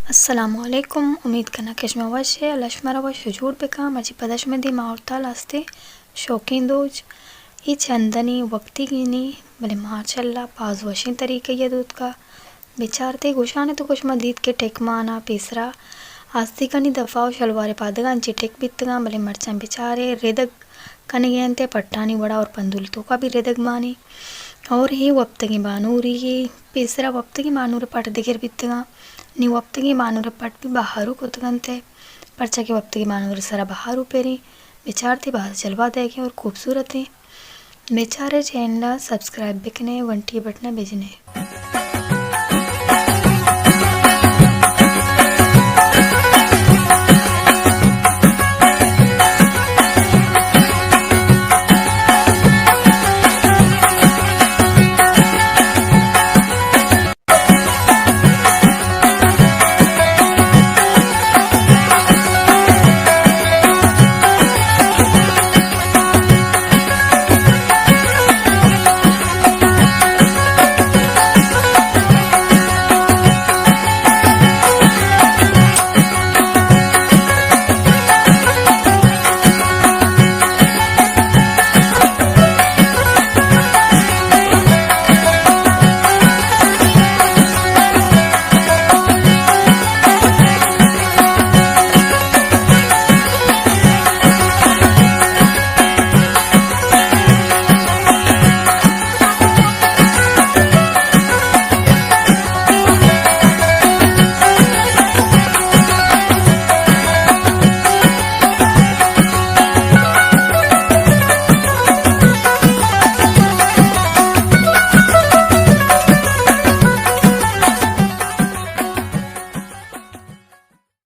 السلام علیکم، امید کناں کہ شما وش ئے، اللہ شمارا وش و جوڑ بکاں۔ مرچی پدا شمئے دیما آورتال ہستیں شوکیں دوچ۔ اے چندنی وپتگینی، بلے ماشاءاللہ باز وشیں طریقہ ءَ دوتکا۔ بچارتے گوشانے تو گوش ما دیت کہ ٹک مانا پیسرا آستیگانی دفا و شلوار پادگاں چی ٹک بیتگاں، بلے مرچاں بچارے ردگ کنگے انت، پٹانی وڑا اور پندول توکا بھی ردگ مانی۔ اور اے وپتگیں بانوری، اے پیسرا وپتگیں بانور پٹ دگر بیتگاں۔ نی وپتگیں بانور پٹ بھی بہارو کتگ انت، پرچا کہ وپتگیں بانور سرا بہارو پریں۔ بچارتے باز جلوہ دئیگیں اور خوبصورتیں۔ بچارے چینل سبسکرائب بکنے، گھنٹی بٹن بجنے۔